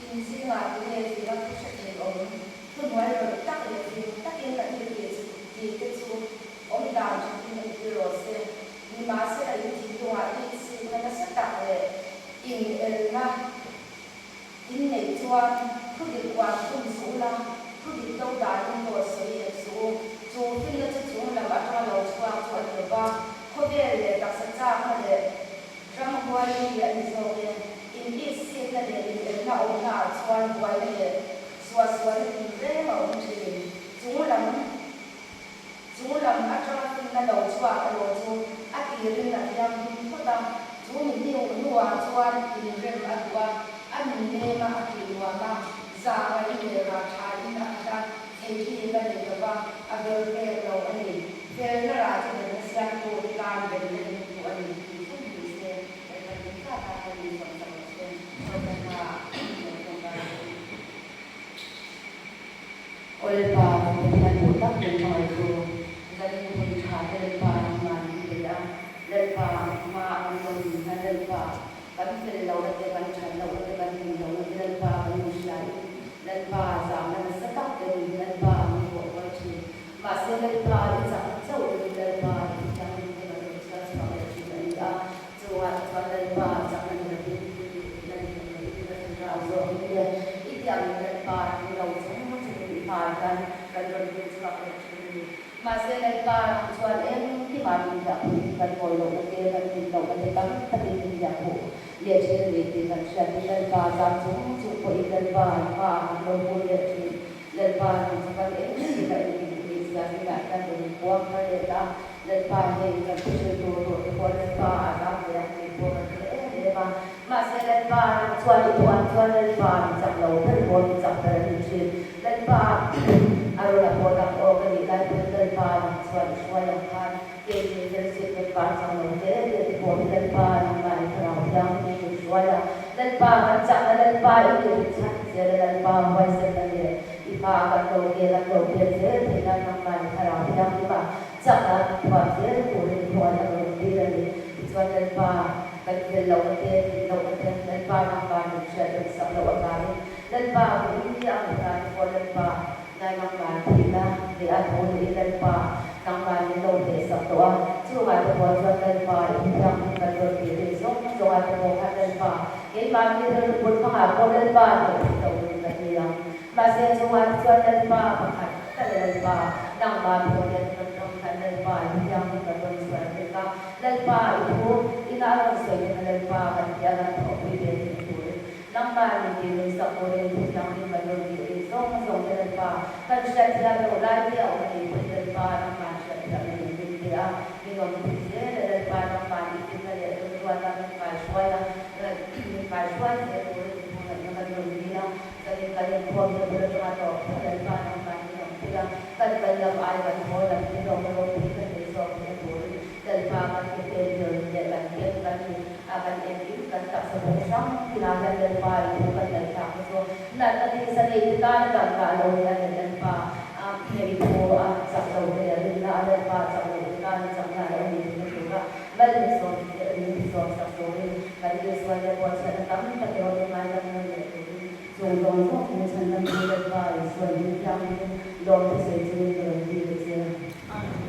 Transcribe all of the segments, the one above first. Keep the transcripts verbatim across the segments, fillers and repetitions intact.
Inzinga tu le zira ka hre thei awm, hnuhnawih rawlh tak le fing takin ka thil ti chu, ti te chu awm dan ṭhatin ei hril raw se. Nimahsela, in thil lunga ei sietna nasa tak le inelna in nei chuan, thudik uar tum suh la, thudik lo danin dawt sawi ek suh u. Chu finna chu chunglam aṭanga lo chhuak chu a ni lo va, khawvel leh taksa chakna leh ramhuai mi a ni zawk e. Inbitsietna leh inelna awmnaah chuan buaina leh suahsuahna tinreng a awm ṭhin. Chunglam, chunglam aṭanga finna lo chhuak erawh chu a tirin a thianghlim phawt a. Chu mi hnu hnuah chuan inrem a duh a, a min nem a, a tih nuam a, zanga in leh rah ṭhain a khat a, thei hi ka nei lo va, a bel pek lo a ni. Felna rah chu demna siamtu tlan demna dingtu a ni tih fun ni se. Kan in ka ta kan in kan kan se. Kan ka Aw Lalpa, kan Pathian, duh tak kan hmangaih thu, kan inhmun ṭha te Lalpa, nangman kan pe a. Lalpa, hma ang lo ni khan Lalpa, kan fel lohna te, kan ṭhat lohna te, kan hmun lohna te Lalpa, kan hmu hria in. Lalpa, zangna nasa tak te ni Lalpa, min hmuh khawi ṭhin. Mahse Lalpa, i chak chauh te Lalpa, i thianghlim te kan rawn chhuah chhuak leh ṭhin a ni a. Chungah chuan Lalpa, chakna ni lo ding, i ṭhutna ni lo ding, i ṭhutna ni lo ding, i ṭhutna zawk ding te, i tiang Lalpa, i lo chung chung i hma hian kan rawn ding chhuak leh ṭhin a ni. Mahse Lalpa, nang chuan engkima min hliah phuh hi kan ngawi lohna te, kan hmun lohna te tam takin min hliah phuh leh ṭhin a ni tih kan hriat in Lalpa, zan chung chung pawhin Lalpa, hma ang lo hung leh ṭhin. Lalpa, nang chu kan engtin a inhnihnghilh zia dingah hian kan inpuang ta leh ta. Lalpa, hei kan thuhril tur tur te pawh Lalpa, a zam ve ang tih pawh kan hre em em a. Mahse Lalpa, nang chuan i thu ang chuan Lalpa, mi chak lo ber pawh mi chak ber a ni ṭhin. Lalpa, a rawna pawh dam awk a nih lai pawhin Lalpa, nang chuan i hruai ang khan, keini fel sit mek par chang lo te te te pawh hi Lalpa, nangman i Thlarau Thianghlimin i hruai a. Lalpa, kan chakna Lalpa, i nih ring chhan zel a Lalpa, huaisenna leh i hma kan lo ke, kan lo pek zel theihna nangman i Thlarau Thianghlim a chakna thuam zel turin i hnuaia kan rawn tir a ni. Tichuan Lalpa, kan fel lohna te, ṭhin lohna te, Lalpa, nangman min hriat reng sak loh avangin, Lalpa, vawiin ni ang hna te pawh Lalpa, nai nangman phihna leh a thu leh Lalpa, nangman min lo hneh sak tawh a. Chungah te pawh chuan Lalpa, i Thianghlim kan rawn tir zawng zawngah te pawh khan Lalpa, keimahni rilru put hmangah pawh Lalpa, hneh phih lo nih kan ni ang. Mahse, chungah chuan Lalpa, pakhat tak Lalpa, nangma thu leh kan ṭawng khan Lalpa, i Thianghlim kan rawn chhuah reng a. Lalpa, i thu, i na rawn sawi ding Lalpa, kan tia kan thawhpui ve thei turin, nangman min tih nun sak turin i Thianghlim kan rawn tir zawng zawng te Lalpa, kan hriatthiam loh lai te a awm a ni, Lalpa, nangman hriatthiam min ring te a, min awm thei zel a Lalpa, nangman i ṭhatna leh ṭawngṭaina min kaihruai a, min kaihruai zel turin i thu ngaihna kan rawn dil a. Kan in, kan inkhawm te bul aṭanga tawp kha Lalpa nangman min awm thei a, kan kal lam ai kan thaw lam te hnawk rawp thei kan nei zawk theihna turin Lalpa kan ti pen ber leh kan kem kan ni a, kan en in kan taksa bawk hrang tina hian Lalpa i thu kan ngaithlak te chu natna tisa nei te tan kan ngah lo nia leh Lalpa, a, hei thu a chak lo te leh rinna a Lalpa chak lo te tan chakna lo ni theihna tura mal mi sawm te, mi sawm sak turin kan insual leh buatsaihna tam tak erawh i ngaidam nawn leh turin Chung zawng zawng hi chhandamtu Lalpa Isua min thianghlimin lawmthu sawi chungin ka rawn ti ve che. Amen.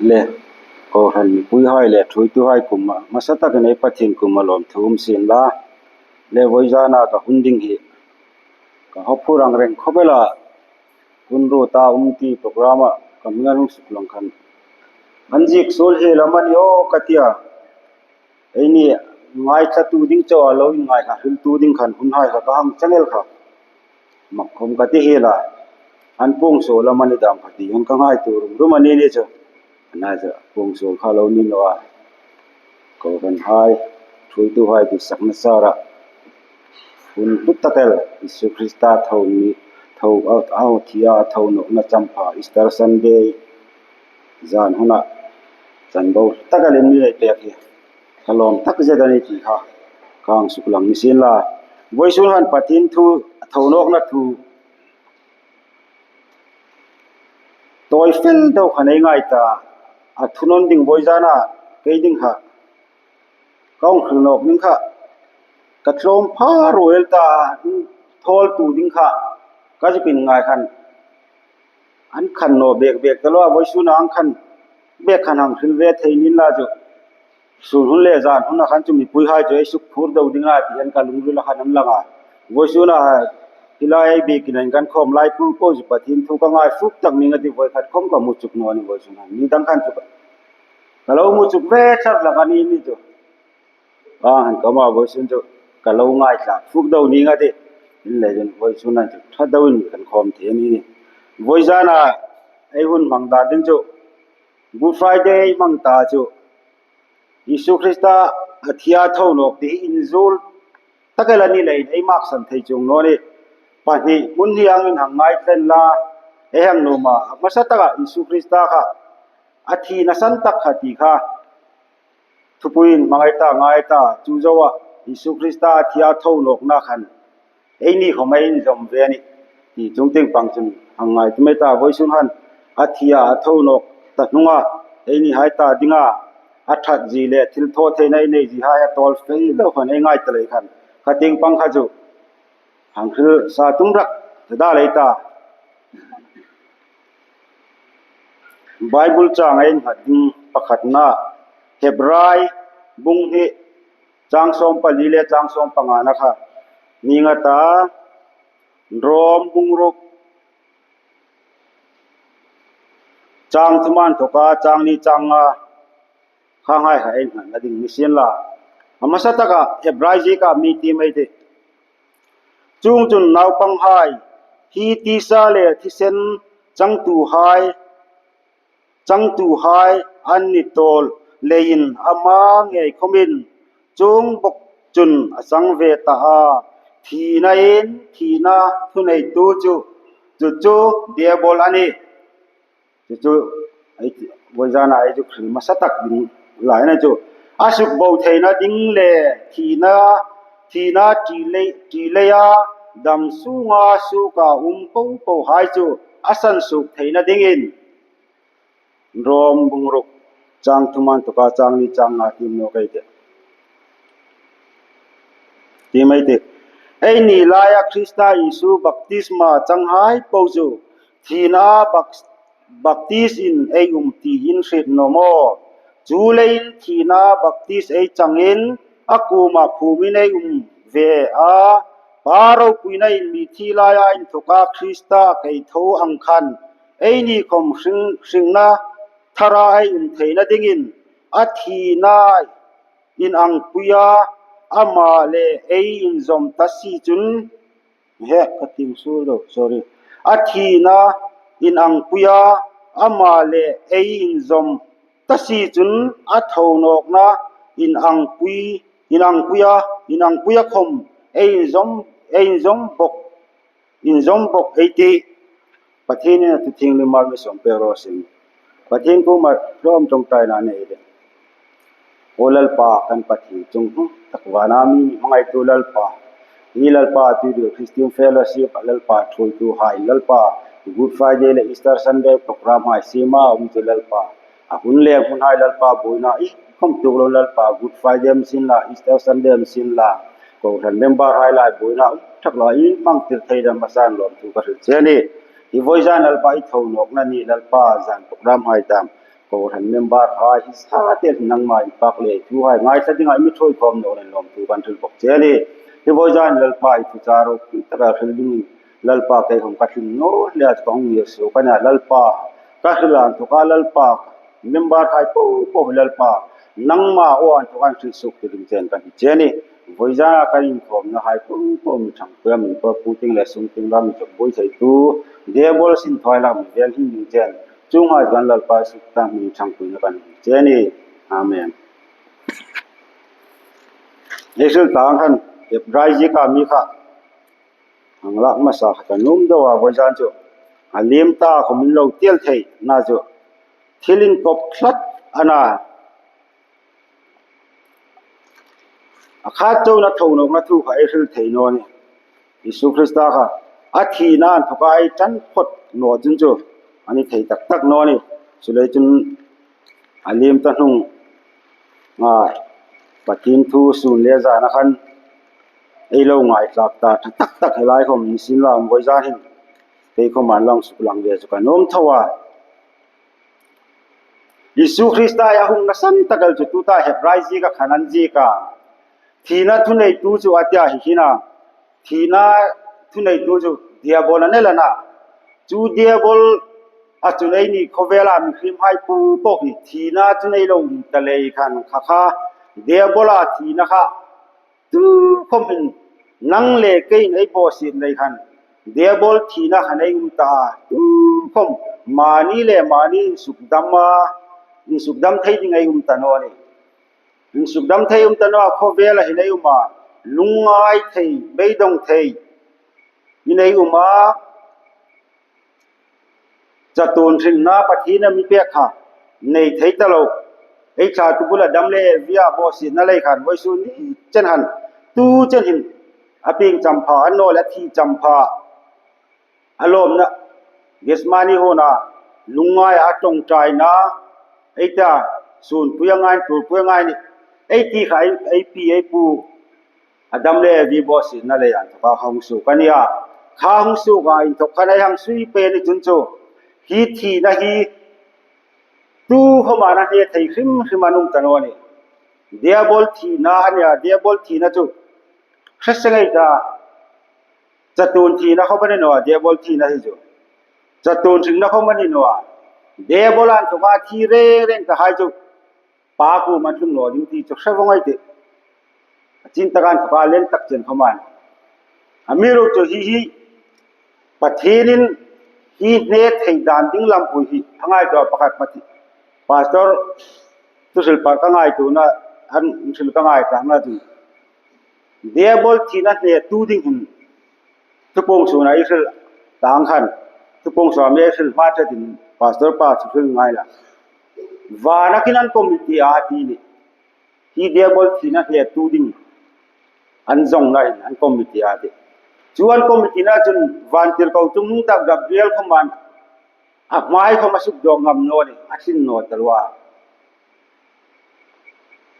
Le. Kohran mipuihai le thuoituhai kuoma hmasa takin ei Pathien kuoma lawmthu um sien la. Le vawizana ka hun ding hi ka hawphur ang reng khawp el a, hun ruot a um ti program-a ka hming an hung suklang khan, an ziek suol hi lam a ni aw ka tia. Eini ngaithlatu ding chauha lo inngaithla hriltu ding khan hunhai kha ka hang chang el kha. Mak khawm ka ti hi la, an puong suol lam a ni dam kha ti hian ka ngaituo rum rum a ni ni chu. Ana chu puong suol kha lo ni naw a. Kohranhai, thuoituhai ditsakna sara hun hlu tak el, Isu Krista tho ni, tho, a, a, thia a tho nawkna champha, Easter Sunday zan huna chanbo tak el in mi ei pek hi ka lawm tak zet a ni ti kha ka hang suklang ni sien la. Vawisun han Pathien thu, a tho nawkna thu tawi fel deuh khan ei ngai ta, a thunawn ding vawizana kei ding kha ka hung hril nawk ding kha ka tlawm pha ruol ta, thawl tu ding kha ka zuk inngai khan an khan naw bek bek ta lo a, vawisun ang khan bek khan hang hril ve thei niin la chu. Sun hun le zan hun a khan chu mipuihai chu ei suk phur deuh ding a ti hian ka lungrila khan an lang a. Vawisun a hi lai ei bikin an kan khawm lai pu po chu Pathien thu ka ngai fuk tak ning a ti, voi khat khawm ka mu chuk naw a ni vawisun a. Ni dang khan chu ka lo mu chuk ve tlat hlak a ni ni chu. A han ka ma vawisun chu ka lo ngaithlak fuk deuh ning a ti. In le chun vawisun a chu ṭha deuhin kan khawm thei a ni ni. Vawizana ei hun hmang dan ding chu Good Friday hmang ta chu Isu Krista a thia tho nawk ti hi inzuol tak el a ni leiin ei maksan thei chuong naw ni. Pahni hmun hi angin hang ngaithla la, ei hang nuom a, a hmasa taka Isu Krista kha a thina san tak kha ti kha thupuiin hmangai ta, ngai ta, chu zoa Isu Krista a thia tho nawkna khan eini khawm ei inzawm ve a ni ti chungtieng pang chun hang ngai tum ei ta, vawisun han a thia a tho nawk ta hnunga eini hai ta dinga a ṭhat zie le thil thaw theina ei nei zie hai a tawl fel deuh khan ei ngai ta lei khan ka tieng pang kha chu hang hril sa tum rak ta da lei ta. Bible chang ei nghat ding pakhatna, Hebrai bung hni chang sawm pali le chang sawm pangana kha ning a ta, Rom bung ruk chang thum a inthoka chang hni chang nga kha hai kha ei nghatna ding ni sien la. A hmasa taka Hebrai zieka mi ti mai ti. Chuongchun naupanghai, hi tisa le thisen changtuhai, changtuhai an ni tawl leiin ama ngei khawmin chuong bawk chun a chang ve ta a. Thinain, thina thuneitu chu, chu chu Diabol a ni. Chu chu, ei, vawizana ei chu hril hmasa tak ding lai a ni chu. A suk bo theina ding le thina, thina ṭi lei, ṭi leia dam sunga suka um po po hai chu a san suk theina dingin Rom bung ruk chang thum a inthoka chang hni chang nga ti naw kei te. Ti mai ti. Eini laia Krista Isu baptisma changhai po chu thina bak-, baptis in ei um tiin hriet naw maw? Chu leiin thina baptis ei changin a kuoma phumin ei um ve a. Pa ropuina in mithi laia inthoka Krista kei tho ang khan eini khawm hring, hringna thara ei um theina dingin a thina inangpuia ama le ei inzawm ta si chun, he, ka tieng suol lo, sorry. A thina inangpuia ama le ei inzawm ta si chun a tho nawkna inangpui, inangpuia, inangpuia khawm ei inzawm, ei inzawm bawk, inzawm bawk ei tih. Pathienin a thu thienghlim mal mi sawm pek raw se. Pathien kuoma hlawm ṭawngṭaina nei le. Aw Lalpa kan Pathien chungnung tak vana mi hmangaitu Lalpa. Hi Lalpa Tui Dil Christian Fellowship-a Lalpa thuoituhai Lalpa Good Friday le Easter Sunday program-hai siema um chu Lalpa. A hun le hmunhai Lalpa buoina iengkhawm tuok lo Lalpa Good Friday am sin la, Easter Sunday am sin la. Kohran member-hai lai buoina um ṭhak lo, i hmang tir thei dam a san lawmthu ka hril che a ni. Hi vawizan Lalpa i tho nawkna ni Lalpa zan program-hai dam. Kohran member hai, hi sa te nangma inpak le thu hai ngaithla dinga mi ṭhuoi khawm naw nen lawmthu kan hril bawk che a nih. Hi vawizan Lalpa i thu char ro taka hril dingin Lalpa kei khawm ka hril naw le a ka hung ngir suok a nih. Lalpa ka hril a inthawka Lalpa member hai po po Lalpa nangma aw a inthawka hril suok ti ding chen kan hi che a nih. Vawizana kan inkhawmna hai po po mi ṭhangpui a mi po pu ting le sung ting lam mi chawk buoi theitu Diabol sin thawlak mi vel him ding chen chuong hai kan Lalpa suk ta mi ṭhangpuina kan hi che a nih. Amen. Ei hril tang khan Hebrai zieka mi kha hang lak hmasa kha ka nuom deu a, vawizan chu a liem ta khawm in lo tiel thei na chu thil inkop tlat a na. A khat chauhna thonawkna thu kha ei hril thei naw a nih. Isu Krista kha a thina inthawka ei ṭan phawt naw chun chu a ni thei tak tak naw a nih. Chuleiin chun a liem ta hnung a Pathien thu sun le zana khan ei lo ngaithlak ta ṭha tak tak hi lai khawm ni sien la, vawizan hin kei khawma lo suklang ve chu ka nuom tho a. Isu Krista a hungna san tak el chu tuta Hebrai zieka khan an ziek a. Thina thuneitu chu a tia hi hi a. Thina thuneitu chu Diabol a ni el a na. Chu Diabol a chun eini khawvela mihriem hai po po hi thina chu nei lo um ta lei khan kha kha Diabola thina kha tukhawm hin nang le keiin ei bawsiet lei khan Diabol thina khan ei um ta a. Tukhawm mani le mani insukdam a, insukdam thei ding ei um ta naw a nih. Insukdam thei um ta naw a, khawvela hin ei um a, lungngai thei, beidong thei in ei um a. Chatuon hringna Pathien a mi pek kha nei thei ta lo. Ei thlatu bula Adam le Evi a bawsietna lei khan vawisun ni chen han, tu chen hin a pieng champha a ni naw le a thi champha. A lawmna Gethsemane huona lungngai a ṭawngṭaina, ei ta, sunpui a ngai, tuorpui a ngai ni ei ti kha ei, ei pi ei pu Adam le Evi bawsietna leia inthawka kha hung suok a nih a. Kha hung suok a inthawk khan ei hang sui pei ni chun chu hi thina hi tukhawma a hne thei hrim hrim a um ta naw a nih. Diabol thina a nih a, Diabol thina chu hre seng ei ta. Chatuon thina khawm a ni naw a, Diabol thina hi chu. Chatuon hringna khawm a ni naw a. Diabola inthawka thi reng reng ta hai chu Pa kuoma tlung naw ding ti chu hre vawng ei tih. A chin taka inthawka a lien tak chen khawm a nih. Amiruokchu hi hi Pathienin hi hne thei dan ding lampui hi a ngaituo pakhat Pathien, Pastor Thuhril Pal ka ngaituona, an hril ka ngaithlakna chu Diabol thina hnetu ding hin Thupuong suna ei hril tang khan, Thupuong suna mi ei hril hma ṭhetin Pastor pa chu hril ngai la. Vana khin an committee a ti ni. Hi Diabol thina hnetu ding an zawngna hin an committee a ti. Chu an committee na chun vantirko chungnung tak Gabriel khawma a hmai khawm a sukdawk ngam naw ni, a thlin naw ta lo a.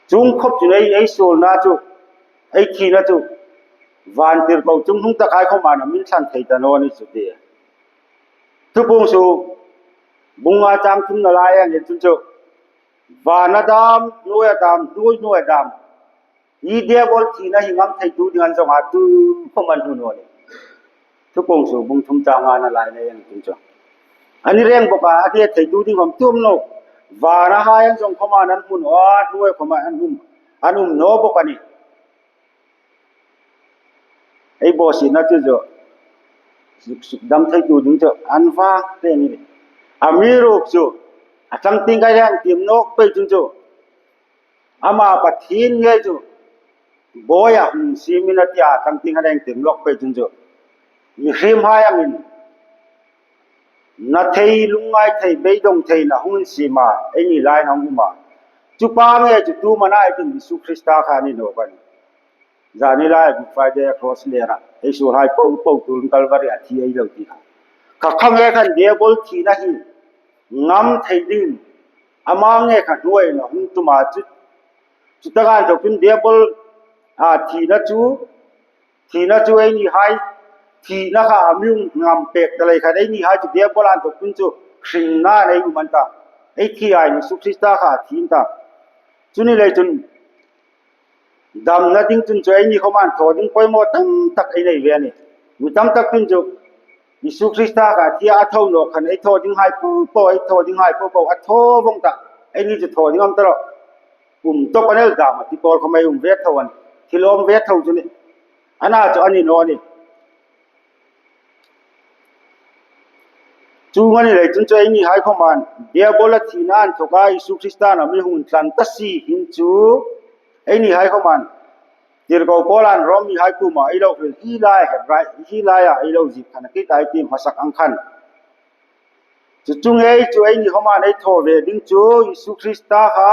Chuong khawp chun ei, ei suolna chu, ei thina chu vantirko chungnung tak hai khawma a min thlan thei ta naw ni chu ti. Thupuong su bung nga chang thumna lai ang chun chu vana dam, hnuoia dam, hnuoi hnuoia dam. Hi Diabol thina hi ngam theitu ding an zawng a, tukhawm an hmu naw ni. Thupuong su bung thum chang ngana lai nei ang chun chu. A ni reng bawk a, a hne theitu ding khawm tu am naw. Vana hai an zawng khawma an hmu naw a, hnuoi khawma an um, an um naw bawk a nih. Ei bawsietna chu chu suk, sukdam theitu ding chu an vak te ni. Amiruokchu a changtieng ka hang tiem nawk pei chun chu ama Pathien ngei chu Bawia hung siemin a tia changtieng ka hang tiem nawk pei chun chu mihriemhai angin na thei, lungngai thei, beidong theina hung insiem a, eini lai hang um a. Chu pa ngei chu tu am a na ei ti, Isu Krista kha a ni nawk a nih. Zani lai Good Friday a cross lera ei suolhai po po turin Calvary a thi ei lo ti kha. Kha kha ngei khan Diabol thina hi ngam thei dingin ama ngei kha hnuoia hung tum a chu. Chu taka inthawk chun Diabol a thina chu, thina chu eini hai, thina kha a mi hung ngam pek ta lei khan eini hai chu Diabol a inthawk chun chu hringna nei um an ta. Ei thi a, Isu Krista kha a thi ta. Chu ni lei chun damna ding chun chu eini khawma thaw ding poimaw tam tak ei nei ve a nih. Mi tam tak chun chu Isu Krista kha a thi a, a tho nawk khan ei thaw ding hai po po, ei thaw ding hai po po, a thaw vawng ta. Eini chu thaw ding am ta lo. Um tawp a ni el dam a ti pawl khawm ei um ve tho a nih. Thil awm ve tho chu a nih. Ana chu a ni naw a nih. Chuong a ni lei chun chu eini hai khawma Diabol a thina inthoka Isu Krista a mi hung tlan ta si hin chu eini hai khawma tirko Paula'n Rom mihai kuoma ei lo hril hi lai, Hebrai hi laia ei lo ziek khan a kei tai ti hmasak ang khan. Chu chu ngei chu eini khawma ei thaw ve ding chu Isu Krista kha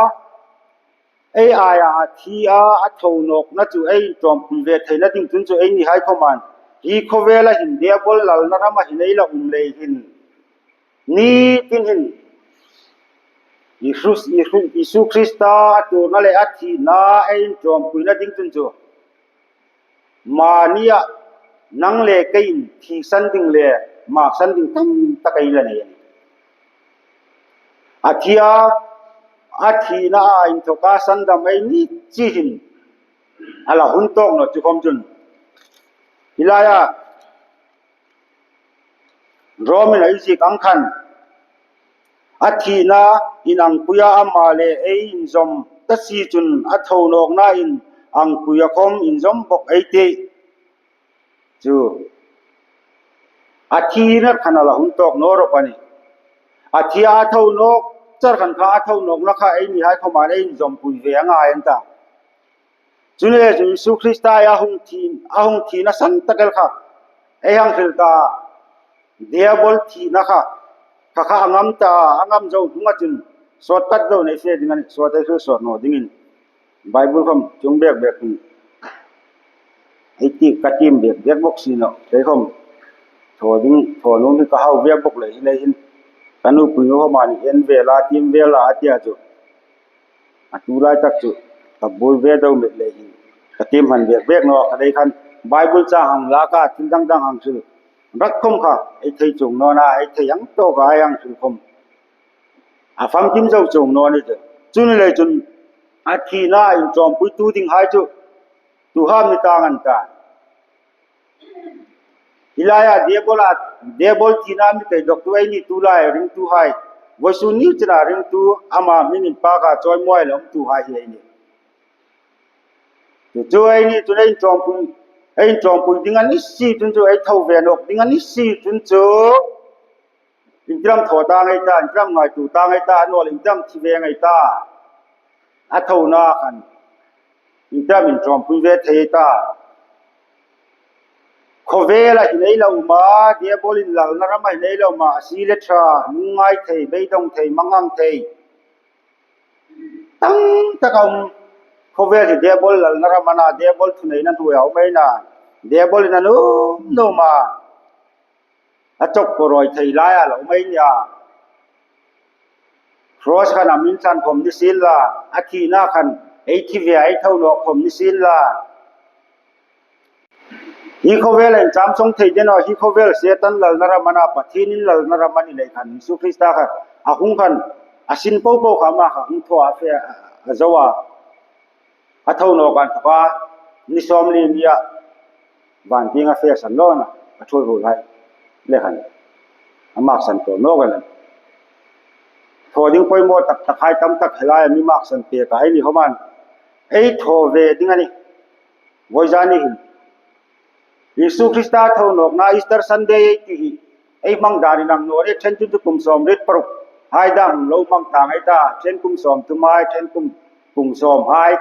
ei aia a thi a, a tho nawkna chu ei inṭawmpui ve theina ding chun chu eini hai khawma hi khawvela hin Diabol lalna rama hin ei la um lei hin, ni tin hin Isu, Isu, Isu Krista a tuorna le a thina ei inṭawmpuina ding chun chu mania nang le keiin thisan ding le maksan ding tam tak ei la nei a nih. A thi a, a thina a inthoka sandam ei ni chi hin a la hun tawk naw chu khawm chun hi laia Rom-in a ziek ang khan, a thina inangpuia ama le ei inzawm ta si chun a tho nawkna inangpuia khawm inzawm bawk ei tih. Chu a thina khan a la hun tawk naw rawp a nih. A thi a, a tho nawk char khan kha a tho nawkna kha eini hai khawma ei inzawmpui ve a ngai an ta. Chu ni le chu Isu Krista a hung thi, a hung thina san tak el kha ei hang hril ta, Diabol thina kha, kha kha a ngam ta, a ngam zo hnunga chun sawt kat zo nei fe ding a nih, sawt ei hril sawt naw dingin. Bible khawm chuong bek bek hin ei ti ka tiem bek bek bawk si naw, kei khawm thaw ding, thaw nuom hi ka hau ve bawk lei hi lei hin. Ka nupui nu khawma ni en ve la, tiem ve la a tia chu. A tu lai tak chu ka buoi ve deu met lei hin ka tiem hman bek bek naw ka dei khan Bible chang hang lak a, thil dang dang hang hril rak khawm kha ei thei chuong naw a, ei thei ang tawk a, ei hang hril khawm a famkim zo chuong naw a ni chu. Chu ni lei chun a thina inṭawmpuitu ding hai chu tu ham ni tang an ta. Hi laia Diabol a, Diabol thina mi thei dawktu ei ni tu lai ringtuhai, vawisun ni chena ringtu ama hming inpaka chawimawi lo umtuhai hi ei nih. Chu chu ei ni chun ei inṭawmpui, ei inṭawmpui ding a ni si chun chu, ei tho ve nawk ding a ni si chun chu, iengtin am thaw ta ngei ta, iengtin am ngaituo ta ngei ta, a naw leh iengtin am thi ve ngei ta. A thona khan iengtin am inṭawmpui ve thei ta. Khawvela hin ei la um a, Diabolin lalna rama hin ei la um a, a sie le ṭha, lungngai thei, beidawng thei, mangang thei tam tak a um. Khawvel hi Diabol lalna ram a na, Diabol thuneina hnuoia um ei na, Diabolin a nuom nuom a, a chawk kawrawi thei laia lo um ei nia. Cross khan a min thlan khawm ni sien la, a thina khan ei thi ve a, ei tho nawk khawm ni sien la. Hi khawvel incham sawng thei de naw, hi khawvel Setan lalna ram a na, Pathienin lalna ram a ni lei khan Isu Krista kha a hung khan a sin po po kha ama kha hung thaw a, fe a, a zo a. A tho nawk an thaw a, ni sawmli nia van tienga fe san lo na, a thuoi hul hai le khan a maksan tawp nawk a na. Thaw ding poimaw tak tak hai tam tak hi laia mi maksan pek a ei ni khawma ei thaw ve ding a nih. Vawi zan ni hin Isu Krista tho nawkna Easter Sunday ei ti hi ei hmang dan in ang naw ni, ṭhen chun chu kum sawmriet paruk hai dam lo hmang ta ngei ta, ṭhen kum sawmthum hai, ṭhen kum, kum sawm hai.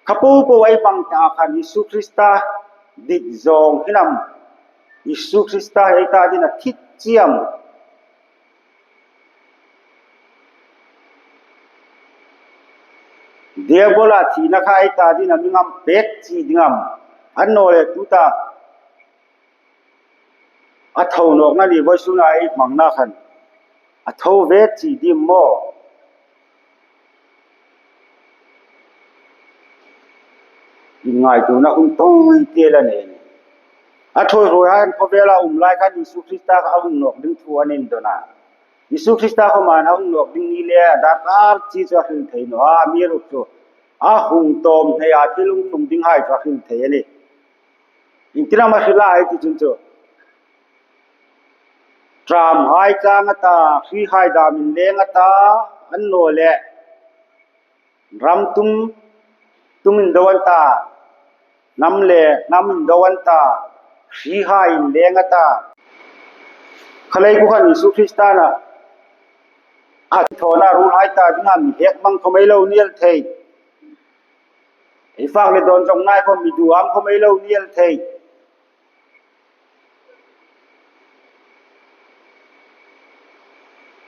Kha po po ei hmang ta khan Isu Krista dit zawng hin am, Isu Krista ei ta dingin a thi chie am? Diabola thina kha ei ta dingin a mi ngam pek chie ding am? A naw leh tuta a tho nawkna ni vawisuna ei hmangna khan a tho ve chie ding maw? Inngaituona hun tawi te la nei. A thuoi hruoiin khawvela um lai khan Isu Krista kha a hung nawk ding thu an indawn a. Isu Krista khawma a hung nawk ding ni le a darkar chi chu a hril thei naw a, amiruokchu a hung tawm hneia thil hung tlung dinghai chu a hril thei a nih. Iengtin am a hril a ei ti chun chu, ṭamhai chang a ta, hrihai dam inleng a ta, annawleh ram tum, tum indo an ta, hnam le hnam indo an ta, hrihai inleng a ta. Khalei ku khan Isu Krista'n a thawna ruolhai ta dinga mi hek hmang khawm ei lo ni el thei. Ei fak le dawn zawng hnai khawm, mi duam khawm ei lo ni el thei.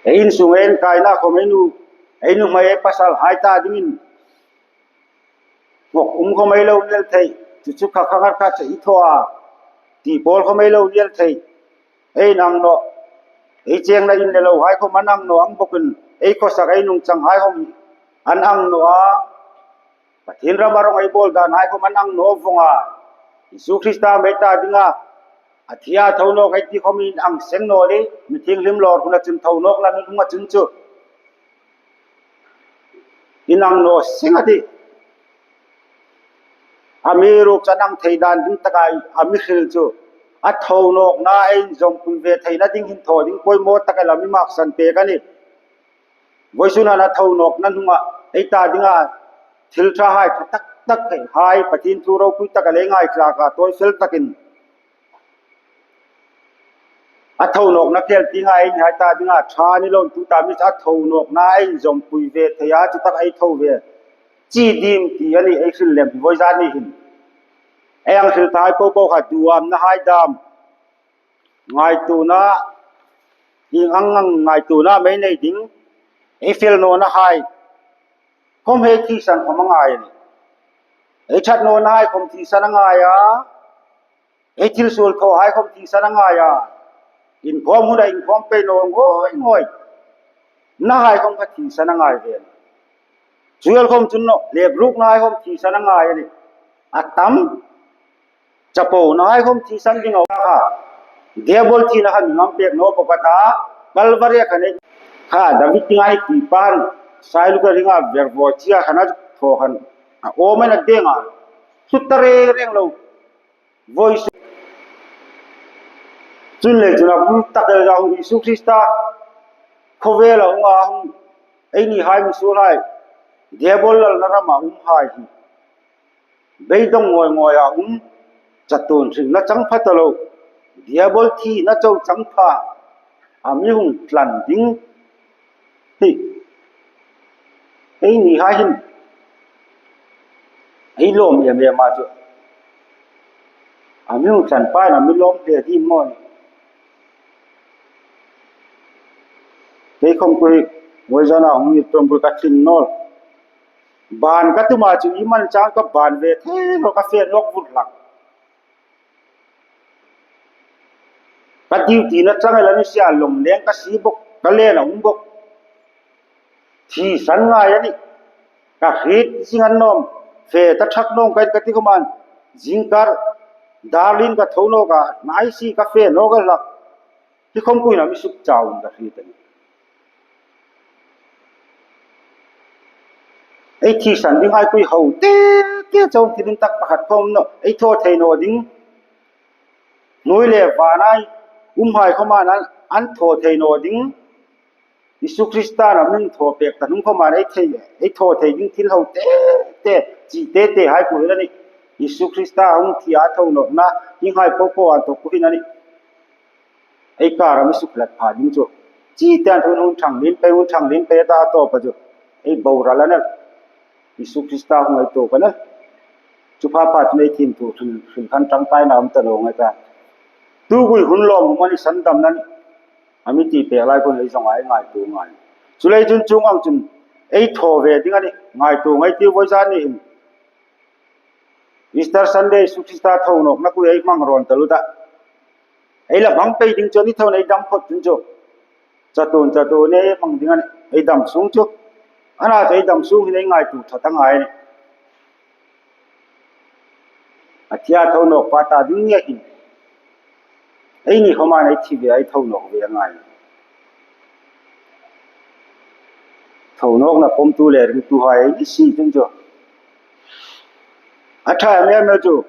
Ei insung, ei inkaina khawm, ei nu, ei nuhmei, ei pasalhai ta dingin ngawk um khawm ei lo ni el thei. Chu chu kha kha ngar kha che i thaw a, ti pawl khawm ei lo ni el thei. Ei inang naw, ei chengna in le lohai khawm an ang naw ang bawkin, ei khawsak, ei nungchanghai khawm an ang naw a. Pathien rama rawng ei bawl danhai khawm an ang naw vawng a. Isu Krista mei ta dinga a thi a tho nawk ei ti khawm in ang seng naw le, mi thienghlim lawr huna chun tho nawk la ni lunga chun chu in ang naw seng a tih. Amiruokchu an ang thei dan ding taka a mi hril chu, a tho nawkna ei inzawmpui ve theina ding hin thaw ding poimaw tak el a mi maksan pek a nih. Vawisun a tho nawkna hnunga ei ta dinga thil ṭhahai, ṭha tak tak hai, Pathien thu ropui tak a lei ngaithlak a, tawi fel takin a tho nawkna khel tienga ei nihai ta dinga ṭha ni lo tu ta mi a tho nawkna ei inzawmpui ve thei a, chu tak ei tho ve chi dim ti a nih ei hril lem hi vawi zan ni hin. Ei ang hril thai po po kha duamnahai dam, ngaituona, ieng ang ang ngaituona mei nei ding, ei fel nawnahai khawm hi thisan khawm a ngai a nih. Ei ṭhat nawnahai khawm thisan a ngai a, ei thil suol thawhai khawm thisan a ngai a, inkhawm huna inkhawm pei naw ngawi ngawi nahai khawm kha thisan a ngai ve a nih. Chu el khawm chun naw, lepruknahai khawm thisan a ngai a nih. A tam, chaponahai khawm thisan ding a um kha. Diabol thina kha mi ngam pek naw bawk a ta, Kalvari kha nei kha, David tinga ei ti pan, sailuka ringa vervoi chia khan a thaw khan a awm a, a deng a, sut ta reng reng lo. Vawisun chun le chun a bul tak el a hung, Isu Krista khawvela hung a hung, ei nihai misuolhai, Diabol lalna rama umhai hi beidawng ngawi ngawi a um, chatuon hringna chang pha ta lo, Diabol thina chau chang pha a mi hung tlan ding hi ei nihai hin ei lawm em em a chu, a mi hung tlan pain a mi lawm hle ding maw ni. Kei khawm kha vawi zana hung ni tum ka tling naw. Ban ka tuma chu i man chang ka ban ve thei lo, ka fe nawk vur hlak. Ka duty-na chang el a ni si a, lawm leng ka si bawk, ka len a um bawk. Thisan ngai a nih. Ka hriet zing a nawm, fe ta thak nawm ka, ka ti khawmin, zingkar darlin ka tho nawk a, hnai si ka fe nawk a hlak. Hi khawm kuoin a mi suk chau ka hriet a nih. Ei thisan dinghai kuoi ho te, te chau thil intak pakhat khawm naw, ei thaw thei naw ding. Hnuoi le vana umhai khawmin an, an thaw thei naw ding. Isu Krista'n a mi thaw pek ta hnung khawmin ei thei, ei thaw thei ding thil ho te, te, chi te, tehai kuoi a nih. Isu Krista hung thi a tho nawkna, dinghai po po an thaw kuoi a nih. Ei kara mi suklat pha ding chu. Chi te an thu hung thang lien pei, hung thang lien pei ta tawpa chu. Ei boral a nih. Isu Krista hung ei tawk a nih. Chu pha pha chu ei thim tu, thil, thil khan tang tai na um ta lo ngai ta. Tu kuoi hun lawm um a ni, sandamna ni. A mi ti pek lai kuoin ei zong ei ngaituo ngai. Chuleiin chun chuong ang chun ei thaw ve ding a nih. Ngaituo ngai ti vawi zan ni hin. Easter Sunday, Isu Krista tho nawkna kuoi ei hmang rawn taluo ta. Ei la hmang pei ding chu a ni thei, ei dam phawt ding chu. Chatuon, chatuon ei hmang ding a nih, ei dam sung chu. Ana chu ei dam sung hin ei ngaituo ṭha ta ngai a nih. A thi a tho nawk pa ta ding ni a hin. Eini khawmin ei thi ve, ei tho nawk ve a ngai. Thonawkna pawmtu le ringtuhai ei ni si chun chu, a ṭha em em chu,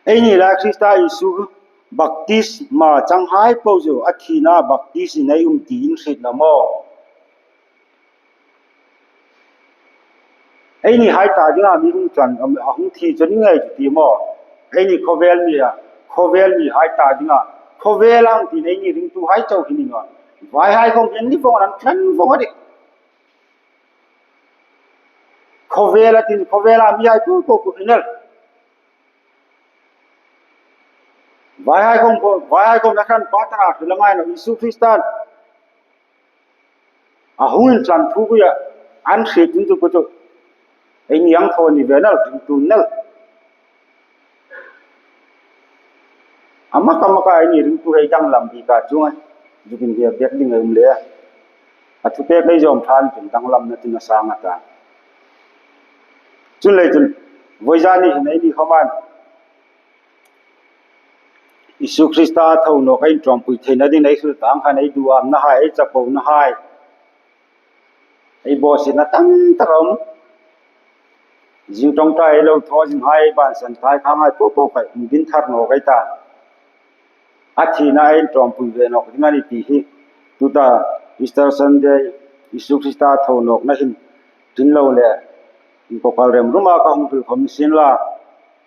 eini lai Krista Isu baptisma changhai po chu a thina baptisma ei um ti in hriet la maw? Eini hai ta dinga mi hung tlan, a hung thi chu ni ngei chu ti maw? Eini khawvel mi a, khawvel mi hai ta dinga, khawvel ang ti nei ni ringtuhai chau hi ni naw. Vaihai khawm hin ni vong an tlan vong a dik. Khawvel a tin, khawvel a mi hai pu pu pu hin el. Vaihai khawm, vaihai khawm na khan pa ta ra, la ngai no Isu Kristan a hung tlan thu ku ya, an hriet in chu ku chu. Eini ang thaw ni ve nal, ringtu nal. A mak a mak a eini ringtu hei danglam bik a chunga, zuk inbiek ding a um le. A thupek ei zawm ṭha chun danglamna tin a sang a ta. Chun le chun, vawizan ni hin eini khawman Isu Krista thonawk ei inṭawmpui theina ding ei hril tang khan ei duamnahai, ei chaponahai, ei bawsietna tam tak a um. Zing ṭawngṭai ei lo thaw zinghai, ei bansan thai khanghai po po kha indin thar nawk ei ta. A thina ei inṭawmpui ve nawk ding a ni ti hi. Tuta Easter Sunday, Isu Krista thonawkna hin tin lo le, inkawkal rem ruma ka hung hril khawm ni sien la,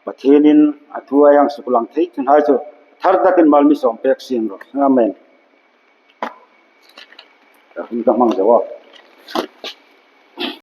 Pathienin a thu a hang suklang thei chun hai chu thar takin mal mi sawm pek sien ro. Amen. Ka hun ka hmang zo a.